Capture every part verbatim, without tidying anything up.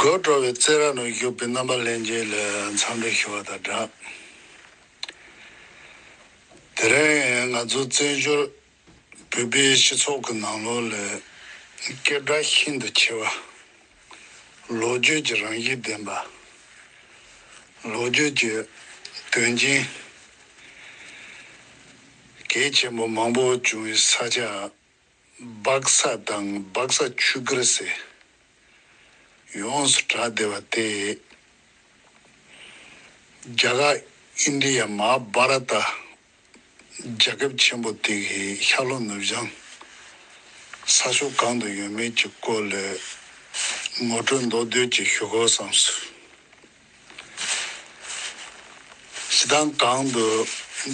དགོད་བྲོ་བའི་རྩེད་ར་ནང་བཞུགས་པའི་རྣམ་པ་ལྷན་རྒྱས་ལ་འཚམས་འདྲི་ཞུ་བ་དང་སྦྲགས། དེ་རིང་ང་ཚོ་བཙན་བྱོལ་བོད་པའི་སྤྱི་ཚོགས་ཀྱི་ནང་ལོགས་ལ་སྐད་གྲགས་ཤིན་ཏུ་ཆེ་བ། ལོ་རྒྱུས་ཀྱི་རང་བཞིན་ལྡན་པ། ལོ་རྒྱུས་ཀྱི་དོན་རྐྱེན་གལ་ཆེན་པོ་མང་པོ་བྱུང་བའི་ས་ཆ། སྦག་ས་དང་སྦག་ས་ཆུ་སྒར་ཟེར་ཡོངས་སུ་གྲགས་བསྡད་པ་དེ། རྒྱ་གར་ཨིན་ཌི་ཡ་མ་ཧཱ་བྷ་ར་ཏ་རྒྱལ་ཁབ་ཆེན་པོ་དེ་གི་ཤར་ལྷོ་ནུབ་བྱང་ས་ཕྱོགས་གང་དུ་ཡོད་མེད་ཀྱི་སྐོར་ལ་ངོ་སྤྲོད་མདོར་བསྡུས་ཀྱིས་ཞུ་དགོས་བསམས་སོང་། སྤྱིར་བཏང་གོང་དུ་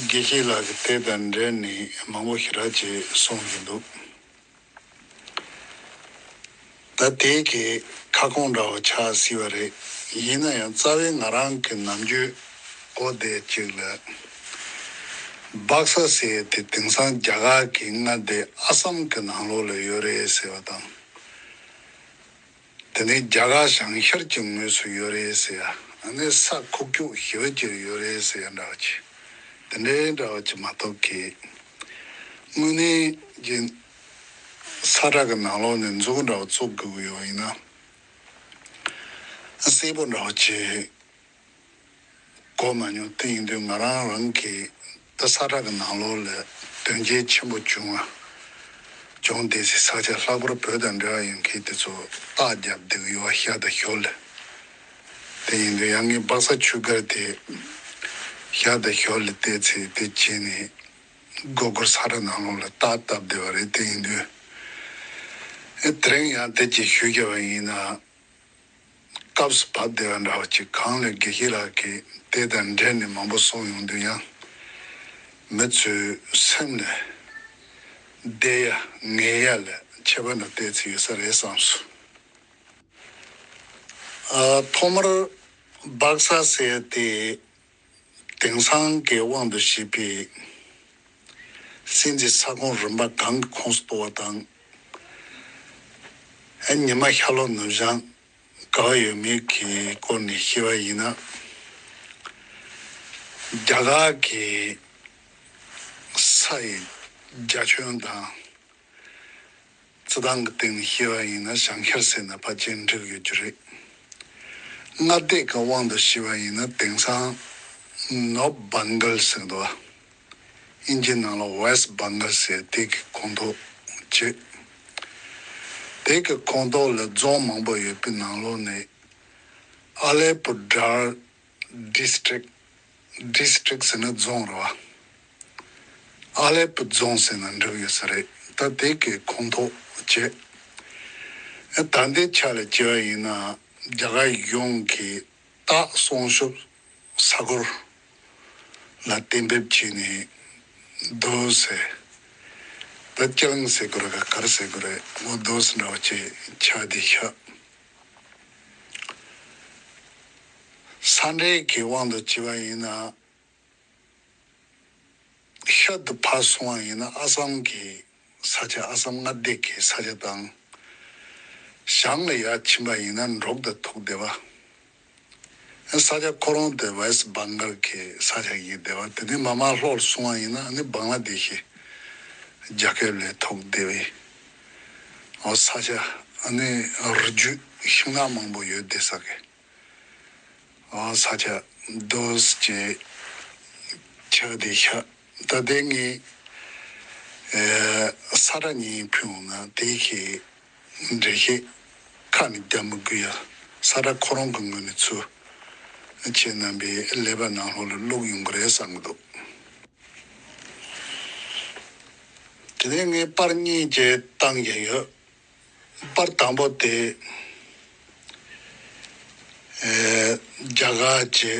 དགེ་བཤེས་ལགས་ཀྱིས་དེ་དང་འབྲེལ་ནས་མང་པོ་ཞེ་དྲག་ཅིག་གསུངས་ཡོད་འདུག་ད་དེ་གི་ཁ་སྐོང་འདྲ་བོ་ཆགས་སྲིད་པ་རེད། ཡིན་ན་ཡང་རྩ་བའི་ང་རང་གི་ནམ་རྒྱུན་གོ་བདེ་གཅིག་ལ། སྦག་ས་ཟེར་དེ་དེང་སང་རྒྱ་གར་གྱི་མངའ་སྡེ་ཨ་སམ་གྱི་ནང་ལོགས་ལ་ཡོད་རེད་ཟེར་བ་དང་། དེ་ནས་རྒྱ་གར་བྱང་ཤར་གྱི་ངོས་སུ་ཡོད་རེད་ཟེར་ཡ། ཨ་ནི་ས་ཁུག་ཀྱོག་ཞེ་པོ་ཅིག་ཡོད་རེད་ཟེར་ཡ་འདྲ་བ་ཅིག་དེ་འདྲའི་འདྲ་བ་ཅིག་མ་གཏོགས་ཀྱི། དངོས་གནས་ཀྱི་ས་ཁྲ་གི་ནང་ལོགས་ནས་མཛུབ་གུ་འདྲ་བ་བཙུགས་དགོས་ཀྱི་ཡོད་ཡིན་ན། གསལ་པོ་འདྲ་བ་ཅིག་གོ་མ་མྱོང་། དེ་ཡིན་དུས་ང་རང་རང་གིས་ད་ས་ཁྲ་གི་ནང་ལོགས་ལ་དོན་རྐྱེན་ཆེན་པོ་བྱུང་བ། བྱུང་བསྡད་སའི་ས་ཆ་ལྷག་པར་བོད་དང་འབྲེལ་བ་ཡོད་མཁན་དེ་ཚོ་རྟགས་བརྒྱབ་བསྡད་ཀྱི་ཡོད་པ་ཤར་དང་ཞོར་ལ། དེ་ཡིན་དུས་ཡང་ངས་སྦག་ས་ཆུ་སྒར་དེ་ཤར་དང་ཞོར་ལ་བལྟས་ཚེ་དེ་བྱས་ནས་སྒོར་སྒོར་ས་ཁྲ་ནང་ལོགས་ལ་རྟགས་བཏབ་བསྡད་པ་རེད། དེ་ཡིན་དུས་ཨེ་དེ་རིང་ཡང་དེ་ཅིག་ཞུས་བཞག་པ་ཡིན་ན། སྐབས་སུ་བབས་བསྡད་པ་འདྲ་བ་ཅིག་གང་ལས་དགེ་བཤེས་ལགས་ཀྱིས་དེ་དང་འབྲེལ་ནས་མང་པོ་གསུངས་ཡོང་དུས་ཡང་། མི་ཚོའི་སེམས་ལ་བདེ་ཡ་ངལ་ཡ་ལ་ཁྱད་པར་འདྲ་བལྟས་ཚེ་ཡོད་ས་རེད་བསམས་སོང་། ཨ། ཐོག་མར་སྦག་ས་ཟེར་ཡ་དེ་དེང་སང་གི་དབང་དུ་བྱས་པའི་སྲིད་འཛིན་ས་ཁོངས་རིམ་པ་གང་གི་ཁོངས་སུ་གཏོགས་པ་དང་། ཨ། ཉི་མ་ཤར་ལྷོ་ནུབ་བྱང་ག་བ་ཡོད་མེད་ཀྱི་སྐོར་ནས་བཤད་པ་ཡིན་ན། རྒྱ་གར་གྱི་ས་ཡི་རྒྱ་ཁྱོན་དང་། རྩི་ཐང་གི་སྟེང་ནས་བཤད་པ་ཡིན་ན་བྱང་ཤར་ཟེར་ན་ཕལ་ཆེར་འགྲིག་ཡོད་རྒྱུ་རེད། མངའ་སྡེ་གི་དབང་དུ་བྱས་པ་ཡིན་ན་དེང་སང་ནོར་བྷང་གལ་ཟེར་འདུག་པ། ཨིན་ཇིའི་ནང་ལ་ཝེསྟ་བྷང་གལ་ཟེར་དེ་གི་ཁོངས་གཏོགས་བྱེད། དེ་གི་ཁོངས་གཏོགས་ལ་རྫོང་མང་པོ་ཡོད་པའི་ནང་ལོགས་ནས་ཨ་ལེ་པུ་ཌར་ཌིས་ཊི་རིཀ་ཌིས་ཊི་རིཀ་ཟེར་ན་རྫོང་རེད་པ། ཨ་ལེ་པུ་རྫོང་ཟེར་ན་འགྲིག་ཡོད་ས་རེད། ད་དེ་གི་ཁོངས་གཏོགས་བྱེད། ད་ལྟའི་ཆ་ལ་བྱས་པ་ཡིན་ན་རྒྱ་གར་གཞུང་གིས་སྟག་སྲུང་སྐྱོབ་ས་ཁུལ་ལ་གཏན་འབེབས་བྱས་ནས་རྡོ་ཟེར། ད་ཅང་ཟེར་དགོས་རེད་ག་ག་རེ་ཟེར་དགོས་རེད། འོ་རྡོ་ཟེར་འདྲ་བ་ཅིག་ཆགས་བསྡད་ཤག་ས་འབྲེལ་གྱི་དབང་དུ་བྱས་པ་ཡིན་ན། ཤར་དུ་ཕར་སོང་བ་ཡིན་ན་ཨ་སམ་གྱི་ས་ཆ། ཨ་སམ་མངའ་སྡེ་གི་ས་ཆ་དང་། བྱང་ལ་ཡར་ཕྱིན་པ་ཡིན་ན་འབྲོག་དང་ཐུག་བསྡད་པ། ས་ཆ་ཁོ་རང་དེ་ཝེསྟ་བྷང་གལ་གྱི་ས་ཆ་ཡིན་བསྡད་པ། དེ་ནས་མར་མར་ལྷོ་ལ་སོང་བ་ཡིན་ན་ཨ་ནི་བང་ལ་དེ་ཤི་རྒྱལ་ཁབ་ལ་ཐུག་བསྡད་པའི་འོ་ས་ཆ། ཨ་ནི་རི་རྒྱུད་ཤིང་ནགས་མང་པོ་ཡོད་བསྡད་ས་གི། ཨ། ས་ཆ་རྡོ་ཟེར་ཆགས་བསྡད་ཤག་ད་ལྟའི་ངས་ཨེ་ས་ཁྲ་གཉིས་ཕུལ་འོང་ན་དེ་གི་འགྲེལ་བཤད་ཁ་ནས་རྒྱག་མི་དགོས་ཡ། ས་ཁྲ་ཁོ་རང་གི་ངོས་ནས་ཚུར་ཁྱེད་རྣམ་པའི་ཀླད་པ་ནང་ལོགས་ལ་བླུགས་ཡོང་གི་རེད་བསམ་གི་འདུག་དེ་ནས་ངས་པར་གཉིས་ཅིག་བཏང་བཞག་ཡོད། པར་དང་པོ་དེ། ཨེ། རྒྱ་གར་གྱི་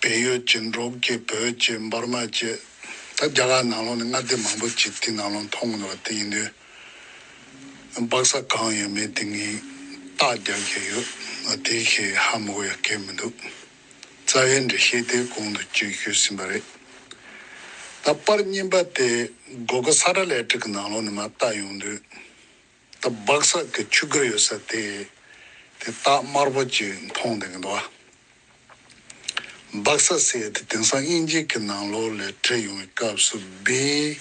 བལ་ཡུལ་གྱི་འབྲོག་གི་བོད་ཀྱི་འབར་མ་གྱི། ད་རྒྱ་གར་ནང་ལོགས་ནས་མངའ་སྡེ་མང་པོ་ཅིག་དེ་ནང་ལོགས་མཐོང་གི་འདུག་དེ་ཡིན་དུས་སྦག་ས་གང་ཡོད་མེད་དེ་ངས་རྟགས་རྒྱག་གི་ཡོད། དེ་ཤེས་ཧ་མ་གོ་ཡ་གལ་མི་འདུག་རྩ་བའི་འགྲེལ་བཤད་དེ་གོང་དུ་ཅིག་ཞུས་ཟིན་པ་རེད། ད་པར་གཉིས་པ་དེ་སྒོ་གི་ས་ཁྲ་ལས་ཀྲིག་གི་ནང་ལོགས་ནས་མར་བལྟ་ཡོང་དུས། ད་སྦག་ས་གི་ཆུ་སྒར་ཡོད་ས་དེ་ དེ་རྟགས་དམར་པོ་ཅིག་མཐོང་བསྡད་ཀྱི་འདུག་བ། སྦག་ས་ཟེར་ཡ་དེ་དེང་སང་དབྱིན་ཇི་གི་ནང་ལོགས་ལ་བྲིས་ཡོང་བའི་སྐབས་སུ་བི་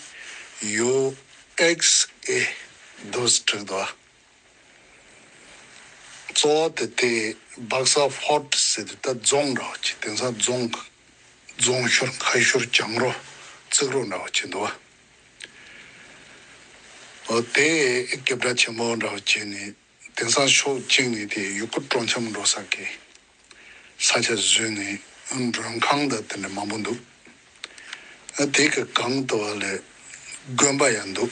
ཡུ་ཨེག་སི་ཨེ་འདུག་སེ་བྲིས་འདུག་བ། གཙོ་བོ་དེ་དེ་སྦག་ས་ཧྥོར་ཊི་ཟེར་དུས་ད་རྫོང་འདྲ་བོ་ཅིག་དེང་སང་རྫོང་རྫོང་ཤོར་ཁ་ཤོར་བྱང་རོ་བརྩིགས་རོ་འདྲ་བོ་ཅིག་འདུག་བ། འོ་དེ་སྐད་གྲགས་ཆེན་པོ་འདྲ་བོ་བྱས་ནས་དེང་སང་ཕྱོགས་གཅིག་ནས་དེ་ཡུལ་སྐོར་སྤྲོ་འཆམ་འགྲོ་ས་གི་ས་ཆ་བཟོས་ནས་མགྲོན་ཁང་དང་དེ་འདྲ་མང་པོ་འདུག་དེ་གི་སྒང་དུ་བ་ལས་དགོན་པ་ཡང་འདུག་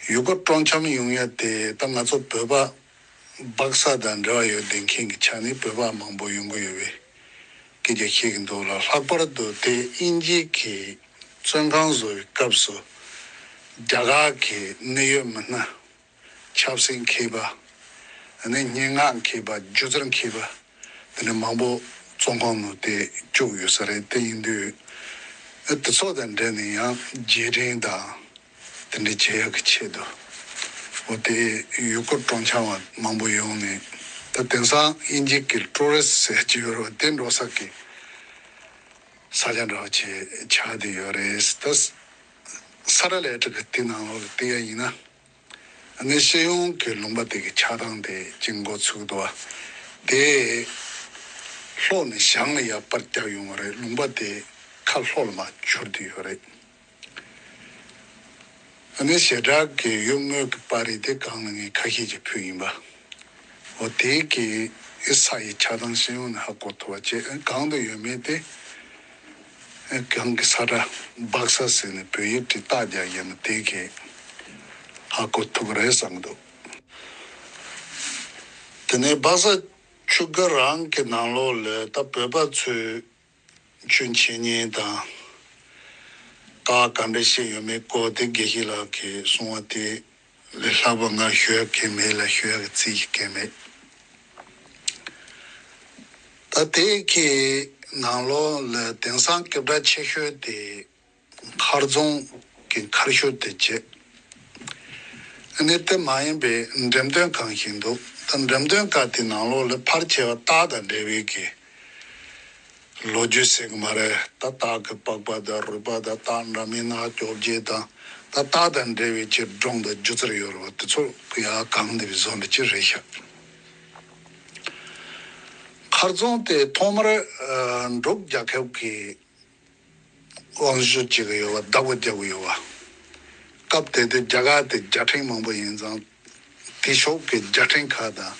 ཡུལ་སྐོར་སྤྲོ་འཆམ་ཡོང་ཡ་དེ་ད་ང་ཚོ་བོད་པ་སྦག་ས་དང་འབྲེལ་བ་ཡོད་བསྡད་མཁན་གྱི་ཆ་ནས་བོད་པ་མང་པོ་ཡོང་གི་ཡོད་པའི་སྐད་ཆ་བཤད་ཀྱི་འདུག་ལ། ལྷག་པར་དུ་དེ་དབྱིན་ཇི་གི་བཙོན་ཁང་བཟོ་བའི་སྐབས་སུ་རྒྱ་གར་གྱི་གནད་ཡོད་མི་སྣ་ཆབ་སྲིད་མཁས་པ། ཨ་ནི་སྙན་ངག་མཁས་པ། སྒྱུ་རྩལ་མཁས་པ། དེ་ནས་མང་པོ་བཙོན་ཁང་ནང་དེ་བཅུག་ཡོད་ས་རེད། དེ་ཡིན་དུས་དེ་ཚོ་དང་འབྲེལ་ནས་ཡང་རྗེས་དྲན་དང་དེ་འདྲ་བྱེད་ཡག་གི་ཆེད་དུ་འོ་དེ་ཡུལ་སྐོར་སྤྲོ་འཆམ་བ་མང་པོ་ཡོང་ནས་ད་དེང་སང་དབྱིན་ཇི་གི་ཊུ་རི་སི་ཊི་ཟེར་གྱི་ཡོད་རེད་བ། དེ་འགྲོ་ས་གི་ས་ཆ་འདྲ་བོ་ཅིག་ཆགས་བསྡད་ཡོད་རེད། ད་ས་ར་ལས་ཀྲི་གི་དེ་ནང་ལོགས་ལ་བལྟས་ཡ་ཡིན་ན། ཨ་ནི་སྤྱི་ཡོངས་ཀྱི་ལུང་པ་དེ་གི་ཆགས་སྟངས་དེ་ཅིག་འགོ་ཚུགས་འདུག་བ། དེ་ལྷོ་ནས་བྱང་ལ་ཡར་པར་བརྒྱབ་ཡོང་བ་རེད། ལུང་པ་དེ་ཁ་ལྷོ་ལ་མར་འཕྱུར་བསྡད་ཡོད་རེད། ཨ་ནི་བྱེ་བྲག་གི་ཡུལ་དངོས་ཀྱི་པར་རིས་དེ་སྒང་ལ་ངས་ཁ་ཤས་ཅིག་ཕུལ་ཡིན་པ། འོ་དེ་གི་ཨི་ས་ཡི་ཆགས་སྟངས་སྤྱི་ཡོངས་ནས་ཧ་གོ་ཐུབ་པ་བྱས། གང་དུ་ཡོད་མེད་དེ། གང་གི་ས་ཁྲ་སྦག་ས་ཟེར་ནས་བོད་ཡིག་ཏུ་རྟགས་རྒྱག་ཡས་ན་དེ་གས་ཧ་གོ་ཐུབ་ཀྱི་རེད་བསམ་གྱི་འདུག་དེ་ནས་སྦག་ས་ཆུ་སྒར་རང་གི་ནང་ལོགས་ལ་ད་བོད་པ་ཚོས་ཆོས་འཆད་ཉན་དང་། ཀ་ག་འདྲ་བཤད་ཡོད་མེད་སྐོར་དེ་དགེ་བཤེས་ལགས་ཀྱིས་གསུང་བ་དེ་ལས་ལྷག་པ་ང་ཞུ་ཡག་གི་མེད་ལ། ཞུ་ཡག་གི་རྩིས་ཤིག་གི་མེད། ད་དེ་གི་ནང་ལོགས་ལ་དེང་སང་སྐད་གྲགས་ཆེ་ཤོས་དེ་མཁར་རྫོང་གི་མཁར་ཤུལ་དེ་བྱས། ཨ་ནི་དེ་མ་ཡིན་པའི་འགྲེམས་སྟོན་ཁང་ཞིག་འདུག་ད་འགྲེམས་སྟོན་ཁང་དེ་ནང་ལོགས་ལ་ཕལ་ཆེ་བ་སྟག་དང་འབྲེལ་བའི་གི་ལོ་རྒྱུས་ཟེར་གི་མ་རེད། ད་སྟག་གི་པགས་པ་དང་རུས་པ་དང་སྟག་འདྲ་མིན་སྣ་བཅོ་བརྒྱད་དང་། ད་སྟག་དང་འབྲེལ་བའི་ཆེད་སྒྲུང་དང་སྒྱུ་རྩལ་ཡོད་རེད་བ། དེ་ཚོ་ཡར་གང་བསྡད་པའི་བཟོ་འདྲ་ཅིག་རེད་ཤག་མཁར་རྫོང་དེ་ཐོག་མར་ཨ་འབྲུག་རྒྱལ་ཁབ་ཀྱི་དབང་ཤུགས་ཅིག་ཡོད་པ་བདག་པོ་རྒྱག་གི་ཡོད་པ། སྐབས་དེ་དུས་རྒྱ་གར་དེ་རྒྱལ་ཕྲན་མང་པོ་ཡིན་ཙང་། དེ་ཕྱོགས་ཀྱི་རྒྱལ་ཕྲན་ཁག་དང་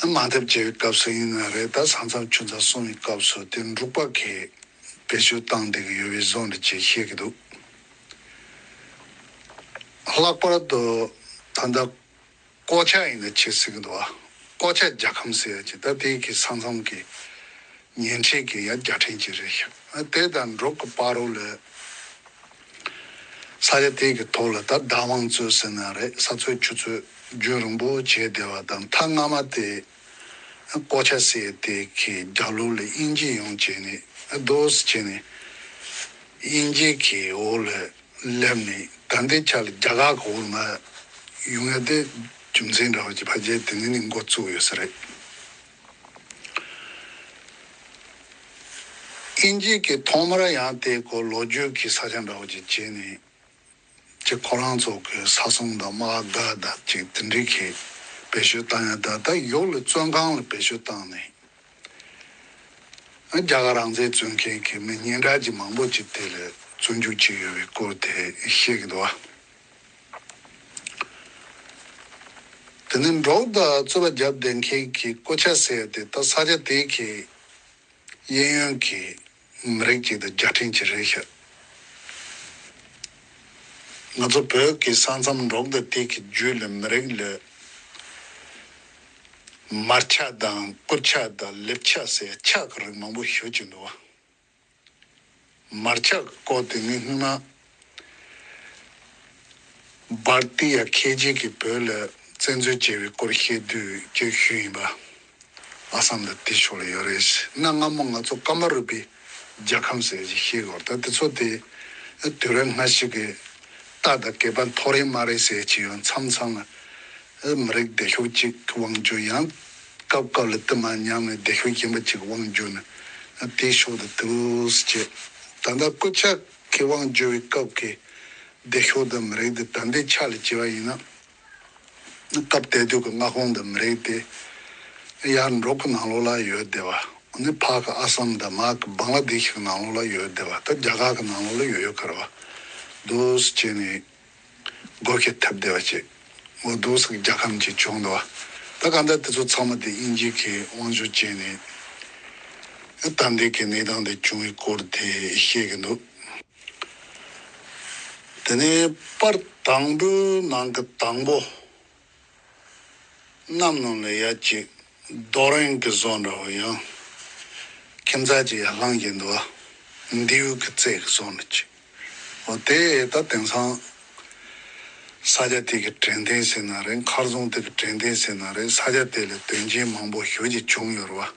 དམག་འཐབ་བྱེད་པའི་སྐབས་སུ་ཡིན་ན་རེད། ད་ས་མཚམས་ཆུ་མཚམས་སྲུང་བའི་སྐབས་སུ་དེ་འབྲུག་པ་གིས་བེད་སྤྱོད་བཏང་བསྡད་ཀྱི་ཡོད་པའི་བཟོ་འདྲ་ཅིག་བཤད་ཀྱི་འདུག་ལྷག་པར་དུ་ད་ལྟ་ཀོ་ཆ་ཡིན་ན་ཆི་ཟེར་གྱི་འདུག་བ། ཀོ་ཆ་རྒྱལ་ཁམས་ཟེར་ཡ་ཅིག་ད་དེ་གི་ས་མཚམས་ཀྱི་ཉེ་འཁྲིས་ཀྱི་ཡ་རྒྱལ་ཕྲན་ཅིག་རེད་ཤག་ཨ་དེ་དང་འབྲུག་གི་བར་རུ་ལ་ས་ཆ་དེ་གི་ཐོག་ལ་ད་བདག་དབང་རྩོད་ཟེར་ན་རེད། ས་རྩོད་ཆུ་རྩོད་རྒྱུན་རིང་པོ་བྱས་བསྡད་པ་དང་། མཐའ་སྔ་མ་དེ་ཀོ་ཆ་ཟེར་ཡ་དེ་གི་རྒྱབ་ལོགས་ལ་དབྱིན་ཇི་ཡོང་བྱས་ནས་ཨ་རྡོ་སི་བྱས་ནས་དབྱིན་ཇི་གི་འོག་ལ་སླེབས་ནས་ད་ལྟའི་ཆ་ལ་རྒྱ་གར་གྱི་འོག་ལ་མར་ཡོང་ཡ་དེ་རྒྱུ་མཚན་འདྲ་བོ་ཅིག་ཕལ་ཆེར་དེ་ནས་ནི་འགོ་བཙུགས་ཡོད་ས་རེད། དབྱིན་ཇི་གིས་ཐོག་མར་ཡང་དེ་སྐོར་ལོ་རྒྱུས་ཀྱི་ས་ཆ་འདྲ་བོ་ཅིག་བྱས་ནས་ཅིག་ཁོ་རང་ཚོ་གི་ས་སྲུང་དང་དམག་སྒར་དང་ཅིག་དེ་འདྲའི་གི་བེད་སྤྱོད་བཏང་ཡ་ད་ད་ཡོག་ལ་བཙོན་ཁང་ལ་བེད་སྤྱོད་བཏང་ནས། རྒྱ་གར་རང་བཙན་རྩོད་མཁན་གྱི་མི་སྙན་གྲགས་ཅན་མང་པོ་ཅིག་དེ་ལ་བཙོན་འཇུག་བྱས་ཡོད་པའི་སྐོར་དེ་བཤད་ཀྱི་འདུག་བ། དེ་ནས་འབྲོག་དང་རྩོད་པ་རྒྱབ་བསྡད་མཁན་གྱི་ཀོ་ཆ་ཟེར་ཡ་དེ་ད་ས་ཆ་དེ་གི་གཡས་གཡོན་གྱི་མི་རིགས་ཅིག་དང་རྒྱལ་ཕྲན་ཅིག་རེད་ཤག་ང་ཚོ་བོད་ཀྱི་ས་མཚམས་འབྲོག་དང་དེ་གི་རྒྱུད་ལ་མི་རིགས་ལ་མར་ཆ་དང་ཀུར་ཆ་དང་ལེབ་ཆ་ཟེར་ཆ་གི་རིགས་མང་པོ་ཞེ་ཅིག་འདུག་བ། མར་ཆ་གི་སྐོར་དེ་ངས་སྔོན་མ་བྷར་ཏི་ཡ་ཁེ་ཇེ་གིས་བོད་ལ་བཙན་འཛུལ་བྱས་པའི་སྐོར་བཤད་དུས་ཅིག་ཞུས་ཡིན་པ། ཨ་སམ་དང་དེ་ཕྱོགས་ལ་ཡོད་རེད། གནའ་སྔ་མོ་ང་ཚོ་ཀ་མ་རུ་པའི་རྒྱལ་ཁམས་ཟེར་ཅིག་བཤད་ཀྱི་ཡོད་རེད། ད་དེ་ཚོ་དེ་དུས་རབས་སྔ་ཕྱི་གི་རྟ་དང་སྐེད་པ་མཐོ་རིས་དམའ་རིས་ཟེར་ཅིག་ཡོད། མཚམས་མཚམས་ལ་ མི་རིགས་སྡེ་ཤོག་ཅིག་གི་དབང་བསྒྱུར། ཡང་སྐབས་སྐབས་ལ་དེ་མ་ཉམས་ནས་སྡེ་ཤོག་གཞན་པ་ཅིག་དབང་བསྒྱུར་ནས་དེའི་ཕྱོགས་དུ་དུས་སུ་བྱེད། ད་ལྟ་སྐུ་ཕྱྭ་གི་དབང་བསྒྱུར་བའི་སྐབས་ཀྱི་སྡེ་ཤོག་དང་མི་རིགས་དེ་ད་ལྟའི་ཆ་ལ་བྱས་པ་ཡིན་ན། སྐབས་དེ་དུས་ཀྱི་མངའ་ཁོངས་དང་མི་རིགས་དེ་ཡར་འབྲོག་གི་ནང་ལོགས་ལ་ཡོད་བསྡད་པ། ཨ་ནི་ཕར་གི་ཨ་སམ་དང་མར་གི་བང་ལ་དེཤ་གི་ནང་ལོགས་ལ་ཡོད་བསྡད་པ། ད་རྒྱ་གར་གི་ནང་ལོགས་ལ་ཡོད་ཡོད་གི་རེད་བ། འདུག་སེ་བྱས་ནས་བགོ་བཤའ་ཐེབས་བསྡད་པ་བྱས། འོ་འདུག་སེ་རྒྱལ་ཁམས་ཅིག་བྱུང་འདུག་བ། ད་གང་ལྟར་དེ་ཚོ་ཚང་མ་དེ་དབྱིན་ཇི་གིས་དབང་བསྒྱུར་བྱས་ནས་ད་ལྟའི་གི་གནས་སྟངས་དེ་བྱུང་བའི་སྐོར་དེ་བཤད་གི་འདུག་དེ་ནས་པར་དང་པོའི་ནང་གི་དང་པོ། གནམ་ནང་ལ་ཡ་གཅིག་རྡོ་རིང་གི་བཟོ་འདྲ་བོ། ཡང་ཁྱིམ་ཚང་གཅིག་ཡར་ལངས་ཀྱི་འདུག་བ། མདེའུ་གི་རྩེ་གི་བཟོ་འདྲ་ཅིག་འོ་དེ་ད་དེང་སང་ས་ཆ་དེ་གི་དྲན་རྟེན་ཟེར་ན་རེད། མཁར་རྫོང་དེ་གི་དྲན་རྟེན་ཟེར་ན་རེད། ས་ཆ་དེ་ལ་དོན་རྐྱེན་མང་པོ་ཞེ་ཅིག་བྱུང་ཡོད་རེད་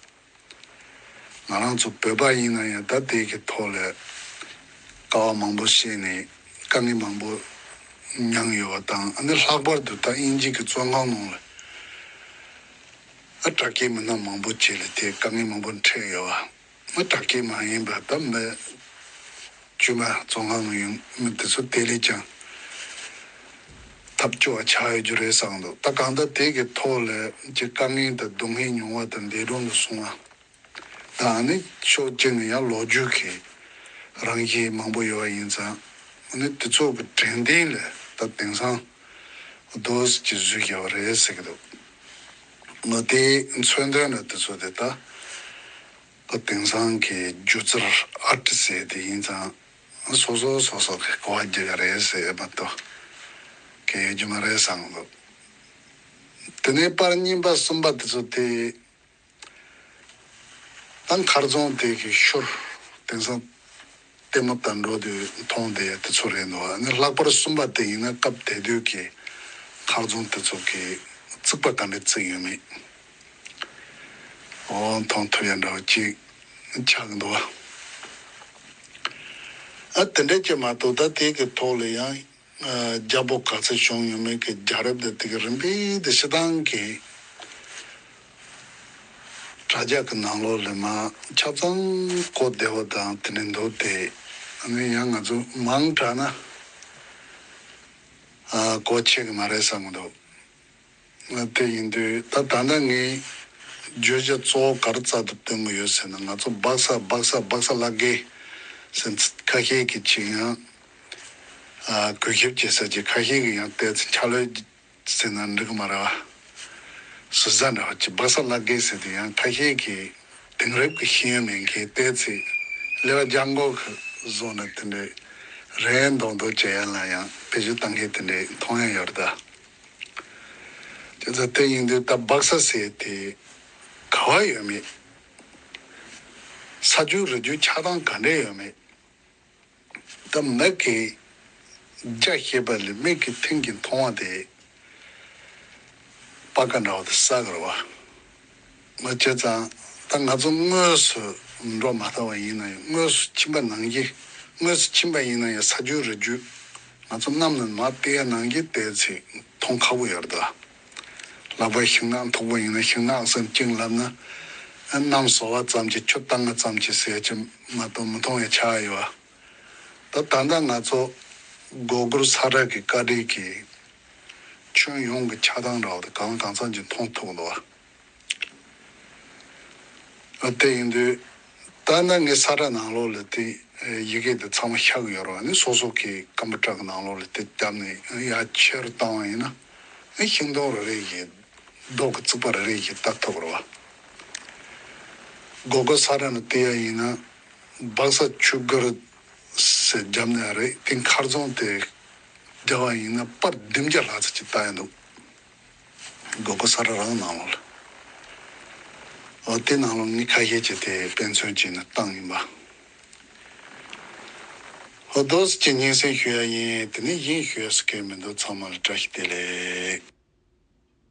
བ། ང་རང་ཚོ་བོད་པ་ཡིན་ན་ཡང་ད་དེ་གི་ཐོག་ལ་དཀའ་བ་མང་པོ་བཤད་ནས་དཀའ་ངལ་མང་པོ་མྱངས་ཡོད་པ་དང་། ཨ་ནི་ལྷག་པར་དུ་ད་དབྱིན་ཇི་གི་བཙོན་ཁང་ནང་ལ་ཨ་དྲག་སྐྱེད་མི་སྣ་མང་པོ་ཅིག་ལ་དེ་དཀའ་ངལ་མང་པོ་འཕྲད་ཡོད་པ། ཨ་དྲག་སྐྱེད་མ་ཡིན་པ་ད་མི་དཀྱུས་མ་བཙོན་ཁང་ནང་ཡོད་མི་དེ་ཚོ་དེ་ལས་ཀྱང་ཐབས་སྐྱོ་བ་ཆགས་ཡོད་རྒྱུ་རེད་བསམ་འདུག་ད་གང་ལྟར་དེ་གི་ཐོག་ལ་ཅིག་དཀའ་ངལ་དང་སྡུག་བསྔལ་མྱོང་བ་དང་འདས་གྲོངས་སུ་སོང་བ། ད་ཨ་ནི་ཕྱོགས་གཅིག་ནས་ཡང་ལོ་རྒྱུས་ཀྱི་རང་བཞིན་མང་པོ་ཡོད་པ་ཡིན་ཙང་། ཨ་ནི་དེ་ཚོ་གི་དྲན་རྟེན་ལ་ད་དེང་སང་རྡོ་སི་ཅིག་བཟོས་བཞག་པ་རེད་ཟེར་གི་འདུག་ངོ་དེའི་མཚོན་དོན་ལ་དེ་ཚོ་དེ་ད་ད་དེང་སང་གི་སྒྱུ་རྩལ་ཨར་ཊི་ཟེར་དེ་ཡིན་ཙང་། སོ་སོ་སོ་སོ་གི་གོ་བ་རྒྱག་གི་རེད་ཟེར་མ་གཏོགས་གལ་ཡོད་རྒྱུ་མ་རེད་བསམ་གི་འདུག་དེ་ནས་པར་གཉིས་པ་གསུམ་པ་དེ་ཚོ་དེ། ད་མཁར་རྫོང་དེ་གི་ཤུལ་དེང་སང་ལྟད་མོ་ལྟ་འགྲོ་དུས་མཐོང་བསྡད་ཡ་དེ་ཚོ་རེད་འདུག་ཨ་ནི་ལྷག་པར་གསུམ་པ་དེ་ཡིན་ན་སྐབས་དེ་དུས་ཀྱི་མཁར་རྫོང་དེ་ཚོ་གི་རྩིག་པ་ག་འདྲ་བརྩིགས་ཡོད་མེད། འོ་མཐོང་ཐུབ་ཡ་འདྲ་བོ་ཅིག་ཆགས་ཀྱི་འདུག་བ། ཨ་དེ་འདྲ་ཅིག་མ་གཏོགས་ད་དེ་གི་ཐོག་ལ་ཡང་རྒྱལ་པོ་ག་ཚོད་བྱུང་ཡོད་མེད་ཀྱི་རྒྱལ་རབས་དེ་དེ་གི་རིམ་པས་དེ་སྤྱིར་བཏང་གི་དྲ་རྒྱ་གི་ནང་ལོགས་ལ་མར་ཆ་ཚང་གོ་བདེ་བོ་དང་དེ་འདྲ་འདུག་སྟེ། ཨ་ནི་ཡང་ང་ཚོ་མང་དྲགས་ན་ཨ་གོ་ཆོད་ཀྱི་མ་རེད་བསམ་གྱི་འདུག་དེ་ཡིན་དུས་ད་ད་ལྟ་ངས་བརྗོད་བྱ་གཙོ་བོ་ག་རེ་རྩ་དུ་བཏོན་གྱི་ཡོད་ཟེར་ན། ང་ཚོ་སྦག་ས་སྦག་ས་སྦག་ས་ལབ་གི་ཟེར་ཁ་ཤས་ཀྱིས་ཅིག་ཡང་ཨ་གུས་ཞབས་བྱེད་ས་ཅིག་ཁ་ཤས་ཀྱིས་ཡང་བལྟས་ཚེ་འཆལ་ལོས་ཟེར་ན་འགྲིག་གི་མ་རེད་བ། ཟུར་ཟ་འདྲ་བ་ཅིག་སྦག་ས་ལབ་གི་ཟེར་དུས་ཡང་ཁ་ཤས་ཀྱིས་དེང་རབས་ཀྱི་ཤེས་ཡོན་མེད་མཁན་བལྟས་ཚེ་ཀླད་པ་རྒྱག་མགོ་གི་བཟོ་ནས་དེ་འདྲའི་རེ་མདོག་མདོག་བྱེད་ཡ་ལ་ཡང་བེད་སྤྱོད་གཏང་མཁན་དེ་འདྲའི་མཐོང་ཡ་ཡོད་རེད་ད། དེ་ཚོ་དེ་ཡིན་དུས་ད་སྦག་ས་ཟེར་དེ་ག་བ་ཡོད་མེད། ས་རྒྱུ་རི་རྒྱུ་ཆགས་སྟངས་ག་འདྲ་ཡོད་མེད། ད་མིག་གིས་རྒྱ་ཤེས་པ་ལས་མིག་གིས་མཐིང་གིས་མཐོང་བ་དེ་པ་ཀ་འདྲ་བོ་དེ་ཟ་གི་རེད་བ། ང་བྱས་ཙང་ད་ང་ཚོ་དངོས་སུ་འགྲོ་མ་ཐུབ་པ་ཡིན་ན་ཡང་དངོས་སུ་ཕྱིན་པ་ནང་བཞིན། དངོས་སུ་ཕྱིན་པ་ཡིན་ན་ཡང་ས་རྒྱུ་རི་རྒྱུ་ང་ཚོ་གནམ་ནས་མར་བལྟས་ཡ་ནང་བཞིན་བལྟས་ཚེ་མཐོང་ཁག་པོ་ཡོད་རེད་ད། ལྷག་པར་ཤིང་ནགས་མཐོ་པོ་ཡིན་ན་ཤིང་ནགས་སེམས་ཅན་ལབ་ན། གནམ་བཟོ་བ་ཙམ་གྱིས་ཆུ་བཏང་བ་ཙམ་གྱིས་ཟེར་གྱི་མ་གཏོགས་མི་མཐོང་བའི་ཆ་ཡོད། ད་ད་ལྟ་ང་ཚོ་སྒོ་སྒོར་ས་ར་གི་བཀའ་དྲིན་གྱིས་ཁྱོན་ཡོངས་ཀྱི་ཆགས་སྟངས་འདྲ་བོ་དེ་གང་གང་འཚམ་གྱིས་མཐོང་ཐུབ་འདུག་བ། དེ་ཡིན་དུས་ད་ལྟ་ངའི་ས་ར་ནང་ལོགས་ལ་དེ་ཡི་གེ་དེ་ཚང་མ་ཤར་གྱི་ཡོད་རེད་བ། ནི་སོ་སོ་གི་ཀམ་པུ་ཊར་གི་ནང་ལོགས་ལ་དེ་བརྒྱབ་ནས་ཡར་ཆེ་རུ་བཏང་བ་ཡིན་ན་ཤིང་སྡོང་རེ་རེ་ཡི་རྡོ་གི་རྩིག་པ་རེ་རེ་ཡི་ལྟ་ཐུབ་རེད་བ། སྒོ་སྒོ་ས་ར་ནས་བལྟས་ཡ་ཡིན་ན་སྦག་ས་ཆུ་སྒར་ཟེར་བརྒྱབ་ནས་རེད། དེ་མཁར་རྫོང་དེ་བརྒྱབ་པ་ཡིན་ན་པར་བདུན་བརྒྱ་ལྷག་ཙམ་ཅིག་བལྟ་ཡ་འདུག་སྒོ་སྒོ་ས་ར་རང་ནང་ལོགས་ལ། འོ་དེ་ནང་ལོགས་ནས་ཁ་ཤས་ཀྱིས་དེ་དཔེ་མཚོན་བྱས་ནས་བཏང་ཡིན་པ། འོ་དོ་ཅིག་སྙན་སེང་ཞུ་ཡ་ཡིན། དེ་ནས་གཞན་ཞུ་ཡ་སུ་གང་མི་འདུག་ཚང་མ་ལ་བཀྲ་ཤིས་བདེ་ལེགས།